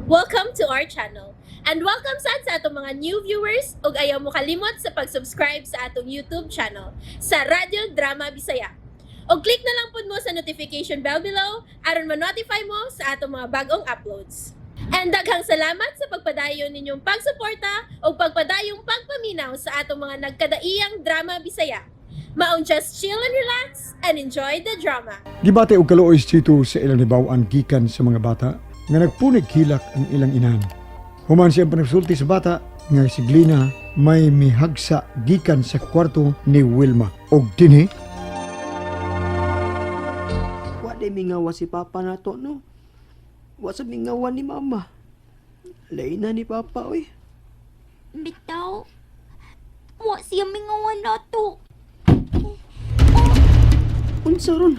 Welcome to our channel. And welcome sad sa atong mga new viewers ug ayaw mo kalimot sa pag-subscribe sa atong YouTube channel sa Radyo Drama Bisaya. Og click na lang pud mo sa notification bell below aron ma-notify mo sa atong mga bagong uploads. And daghang salamat sa pagpadayon ninyong pagsuporta ug pagpadayong pagpaminaw sa atong mga nagkadaiyang drama Bisaya. Maong just chill and relax and enjoy the drama. Gibati og kaluoy si Chito sa ilang nibaw-an gikan sa mga bata nga nagpunig hilak ang ilang inahan. Human siyang panagsulti sa bata nga si Glina may mihagsa gikan sa kwarto ni Wilma. Og dinhi, Wa day mingawa si Papa nato, no? Wa sa mingawa ni Mama. Lain na ni Papa, oy. Bitaw, wa siya mingawan na to. Unsa ron?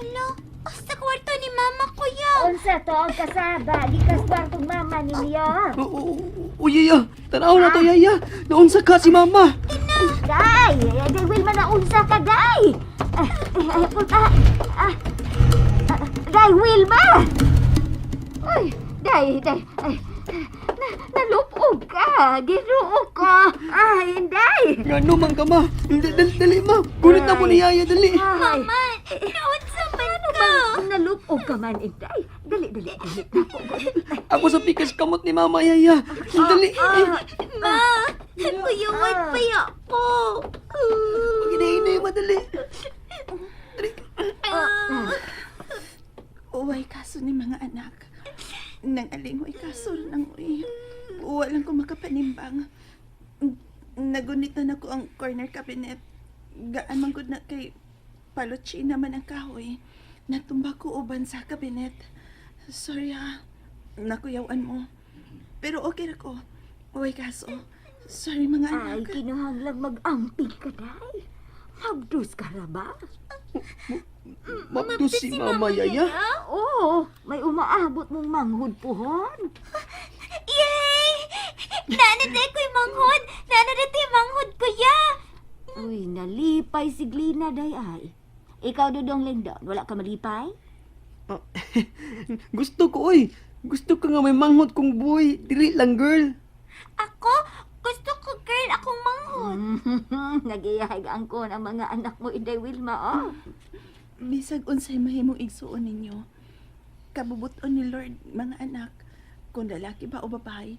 Hala, sa kwarto ni Mama, kuya. Unsa to ang kasaba? Gikas kwartong mama ninyo. O, Yaya! Tanaw na to, Yaya! Naunsa ka si Mama! Day, day Wilma na unsa ka day. Ah, ah, ah, ah, ah, day Wilma. Uy, day, day. Ay, na, nalupog ka. Ginoo ko. Ay, day. Ngano man ka, Ma? Dali, dali, dali, Ma! Gunit na mo ni Yaya, dali! Ay, Mama, naunsa man ka? nalupog ka man, inday. Dali, dali, dali. Ako, Ako sa pikas kamot ni Mama, Yaya! Dali! Ah, Ma, kuyawan pa ya ko. Pag-inahinay, Ma, dali! Uway kaso ni mga anak. Nang alingoy kaso rin ang uy. Walang ko makapanimbang. Nagunit na nako ang corner cabinet. Gaan man gud na kay palutsi naman ang kahoy. Natumba ko uban sa cabinet. Sorry ha. Nakuyawan mo. Pero okay ra ko. Uway kaso. Sorry mga Ay, anak. kinahanglang mag-amping ka, day. Magdus ka ra ba? Mabdos si Mama, Yaya! Oo, may umaabot mong manghud puhon. Yay! Nana ko'y manghod! Nana ko'y manghod, kuya! Uy, nalipay si Glina day ay. Ikaw, Dudong Lindon, wala ka malipay? Ah, gusto ko, oy! Gusto ko nga may manghot kong buhay. Dili lang, girl. Ako, gusto ko, girl, akong manghod. Nagiyahig ang kon ang mga anak mo, Inday Wilma, oh. Bisag unsay mahimong igsuon ninyo. Kabubuton ni Lord, mga anak, kung lalaki ba o babae,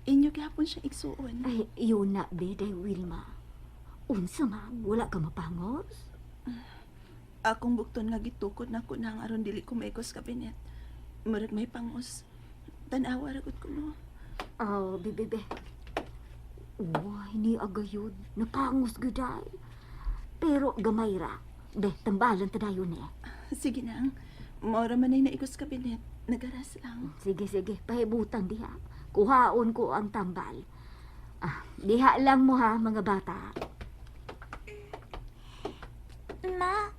inyo gihapon siya igsuon. Ay, yun na, be, Day Wilma. Unsa man, wala ka mapangos? Akong bukton nga gitukod na ko nang aron dili ko maigos kabinet. Murag may pangos. Tan-awa ra gud ko no. Oh, bebe, be. Uy, ni agayod. Napangos gyud ay. Pero gamay ra. Be, tambalan ta dayon eh. Sige nang. Maura man ay naigos kabinet. Nagaras lang. Sige, sige. Pahibutan diha. Kuhaon ko ang tambal. Ah, diha lang mo ha, mga bata. Ma,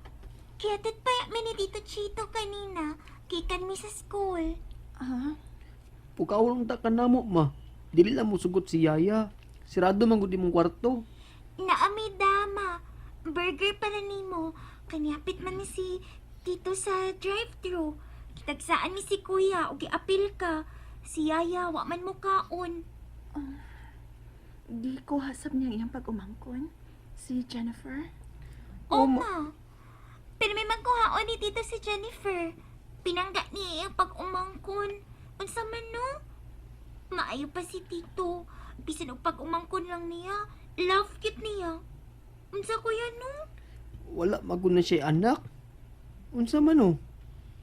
kiyatit pa mi ni Tito Chito kanina. Kikan mi sa school. Ah, Pukawlong ta ka namo, ma. Dili lang mo sugot si Yaya. Sirado man gud imong kwarto. Naami dama. Burger pala nimo. Kanyapit man ni si Tito sa drive-thru. Kitagsaan mi si Kuya o giapil ka. Si Yaya, wa man mo kaon. Di ko hasab niya iyang pag-umangkon. Si Jennifer. Oh, ma. Pero may magkuhaon ni Tito si Jennifer. Pinangga niya ang pag-umangkon. Unsa man no? Maayo pa si Tito. Bisan og pag-umangkon lang niya. Love cute niya. Unsa kuya no? Wala magud na siya anak. Unsa man oh?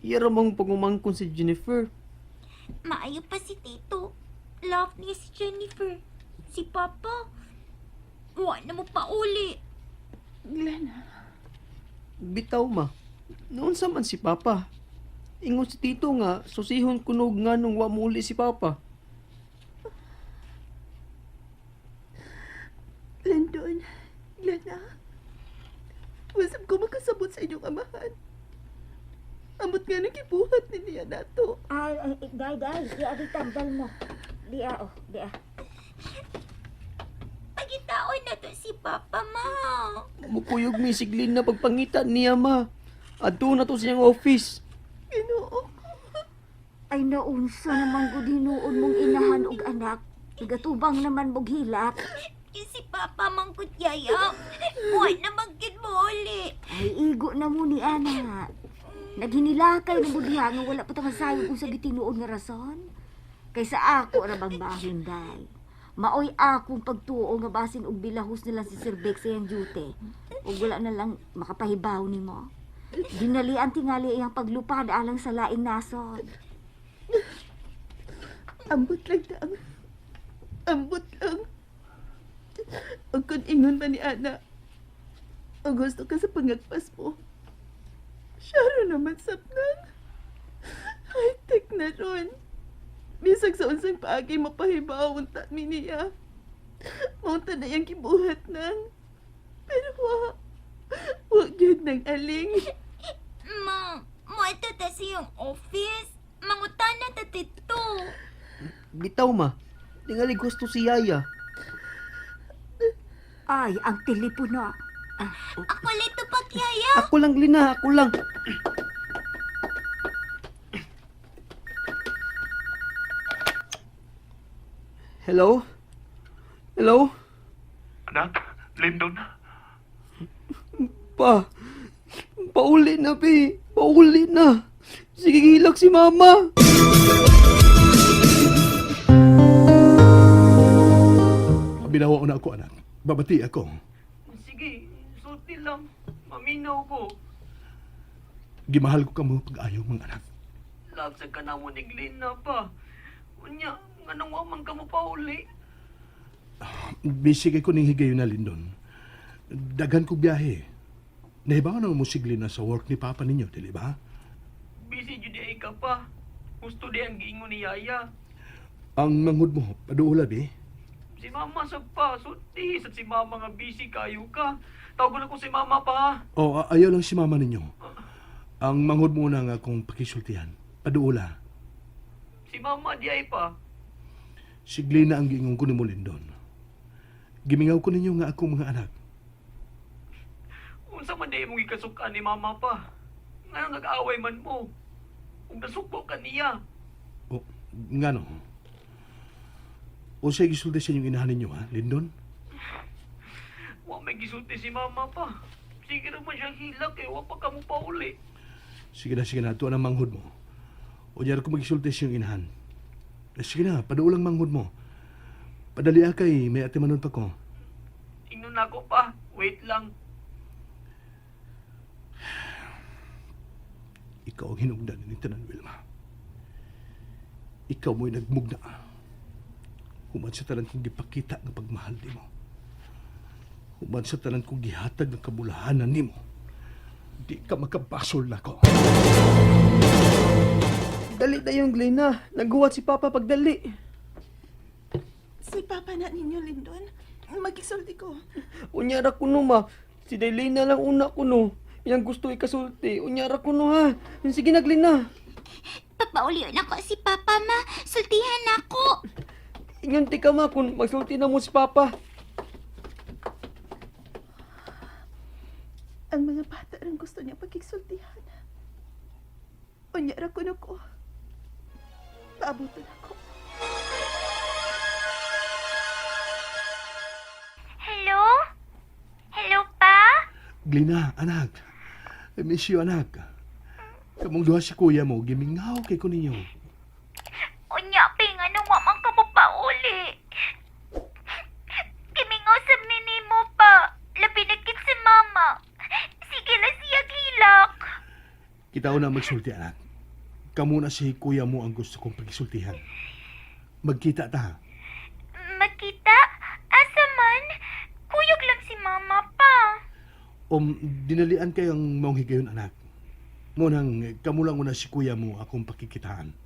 Iya ra mong pagumangkon si Jennifer. Maayo pa si Tito. Love niya si Jennifer. Si Papa. Wa na mo pauli. Glenna. Bitaw ma. Noon sa man si Papa. Ingon si Tito nga susihon kunog nga nung wa muli si Papa. Landon, Glenna. Wasap ko makasabot sa inyong amahan. Amot nga nagibuhat ni niya nato. Ay, ay, day, day. Di adi tambal mo. Di oh, di. Pagitaon na to si Papa, ma. Mukuyog mi si Glenn na pagpangita niya ma. Adto na to siyang office. Ginoo ko. Ay naunsa naman gud hinuon mong inahan og anak. Nagatubang naman mog hilak. Si Papa mangkot yaya. Wa na magkit mo uli. Ay igo na mo ni ana. Naghinilakay na mo diha nga wala pa ta masayod unsa gitinuod nga rason. Kaysa ako ra bang bahinday. Maoy akong pagtuo nga basin og bilahos nila si Sir Beck sa iyang duty. Ug wala na lang makapahibaw nimo. Dinalian tingali iyang paglupad alang sa laing nasod. Ambot lang daang. Ambot lang. Ug kung ingon man ni Ana, ang gusto ka sa pangagpas mo. Siya ro naman sapnan. High-tech na ron. Bisag sa unsang paagi mapahibaw unta mi niya. Maunta na iyang gibuhat nang. Pero wa, wa gyud nang aling. Ma, mo ta sa iyong office. Mangutana ta tito. Bitaw ma. Tingali gusto si Yaya. Ay, ang telepono. Ako lito pag yaya. Ako lang, Lina. Ako lang. Hello? Hello? Anak, Lyndon, Pa. Pauli na, pi. Pauli na. Sige, hilak si mama. binawa na ako anak. Babati ako. Sige, sulti lang. Maminaw ko. Gimahal ko kamo pag-ayo mga anak. Love sa ka na mo ni Glenna pa. Unya, nganong wa man ka mo pauli? Busy kay ko ning higayon na Lindon. Daghan kog biyahe. Nahibaw na mo si Glenna sa work ni Papa ninyo, dili ba? Busy jud ay ka pa. Gusto di ang giingon ni Yaya. Ang manghud mo, paduula bi. Si mama sa pa, sulti sa si mama nga busy kayo ka. Tawagon ako si mama pa. O, ayaw lang si mama ninyo. Ang manghud mo na nga kung pakisultihan. Paduula. Si mama di ay pa. Si Glenna ang giingon ko nimo Lindon. Gimingaw ko ninyo nga akong mga anak. Unsa man di mong gikasukan ni mama pa. Ngano nag-away man mo? Ug nasuko ka niya. O, ngano? O siya gisulti sa inyong inahan ninyo, ha, Lindon? Wa may gisulti si mama pa. Sige naman siya hilak eh, wa pa ka mo pauli. Sige na, tuwa ng manghud mo. O diyan ko magisulti sa iyong inahan. Eh, sige na, paduulang manghud mo. Padali kay may atimanon pa ko. Ingnon ako pa. Wait lang. Ikaw ang hinugdan ni Tanan Wilma. Ikaw mo'y nagmugna. Human sa tanan kong gipakita nga pagmahal nimo. Human sa tanan kong gihatag nga kabulahanan nimo. Di ka makabasol nako. Dali na yung Glenna. Naguwat si Papa pagdali. Si Papa na ninyo, Lindon. Magisulti ko. Unya ra kuno ma. Si Daylena lang una kuno. Iyang gusto ikasulti. Unya ra kuno ha. Sige na Glenna. Papaulion ako si Papa ma. Sultihan ako. Ingon ti ka ma kung magsulti na mo si Papa. Ang mga bata rin gusto niya pagkiksultihan. Unya ra kuno ko. Paabutan ako. Hello? Hello pa? Glina, anak. I miss you, anak. Kamong duha si kuya mo, gimingaw kay ko ninyo. Unya, ping, anong wa man ka mo pauli? Kimingaw sa minimo pa. Labi na kit si mama. Sige na siya gilak. Kita na magsulti, anak. Kamu na si kuya mo ang gusto kong pagsultihan. Magkita ta. Makita? Asa man? Kuyog lang si mama pa. Dinalian kayang maong higayon, anak. Munang, kamu lang una si kuya mo akong pakikitaan.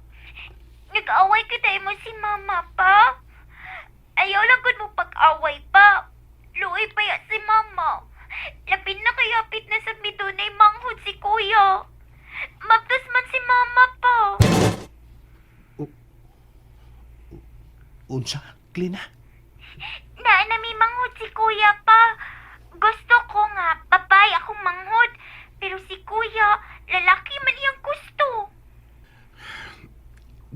Nag-away kita mo si mama pa. Ayaw lang gud mo pag-away pa. Luoy pa ya si mama. Lapin na kayapit na sa midunay manghod si kuya. Magtas man si mama pa. Unsa, Klina? Naa na may manghod si kuya pa. Gusto ko nga, babae akong manghod. Pero si kuya, lalaki man iyang gusto.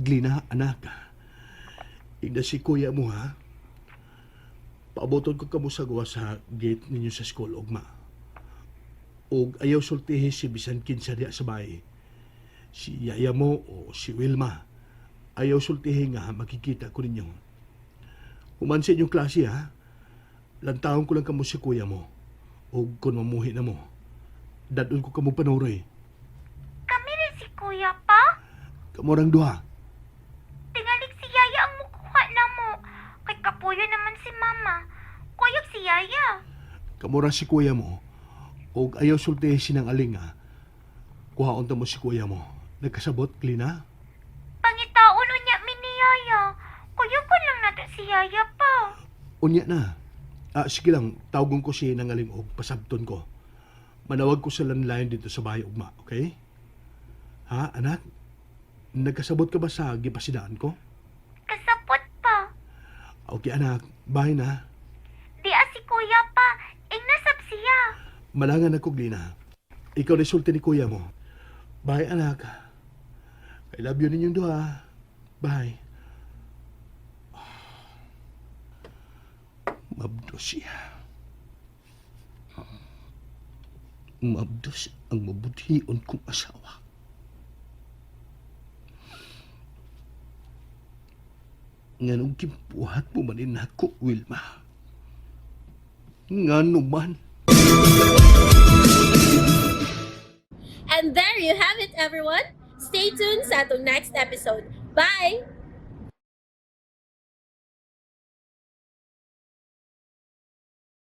Glina, anak. Igna si kuya mo, ha? Paaboton ko kamo sa gawa sa gate ninyo sa school, ugma. Og ayaw sultihi si bisan kinsa diya sa bahay. Si yaya mo o si Wilma. Ayaw sultihi nga makikita ko ninyo. Human sa inyong klase, ha? Lantahon ko lang kamo si kuya mo. O kung mamuhi na mo. Dadon ko kamo panuroy. Kami rin si Kuya pa. Kamurang duha. Tingalig si Yaya ang mukuha na mo. Kay kapuyo naman si Mama. Kuyog si Yaya. Kamura si kuya mo. O ayaw sultihi sinang aling, ha? Kuhaon ta mo si kuya mo. Nagkasabot, Klina? Pangitaon unya mi ni Yaya. Kuyog ko lang nato si Yaya pa. Unya na. Ah, sige lang, tawagon ko si Nangaling og pasabton ko. Manawag ko sa landline dito sa bahay ugma, okay? Ha, anak? Nagkasabot ka ba sa gipasidaan ko? Kasapot pa. Okay, anak. Bye na. Di si Kuya pa. Ing nasab siya. Malangan ako, Glina. Ikaw na sulti ni kuya mo. Bye, anak. I love you ninyong duha. Bye. Mabdos siya. Mabdos ang mabuthion kong asawa. Nganong kimpuhat mo manin ako, Wilma? Ngano man? And there you have it, everyone. Stay tuned sa atong next episode. Bye!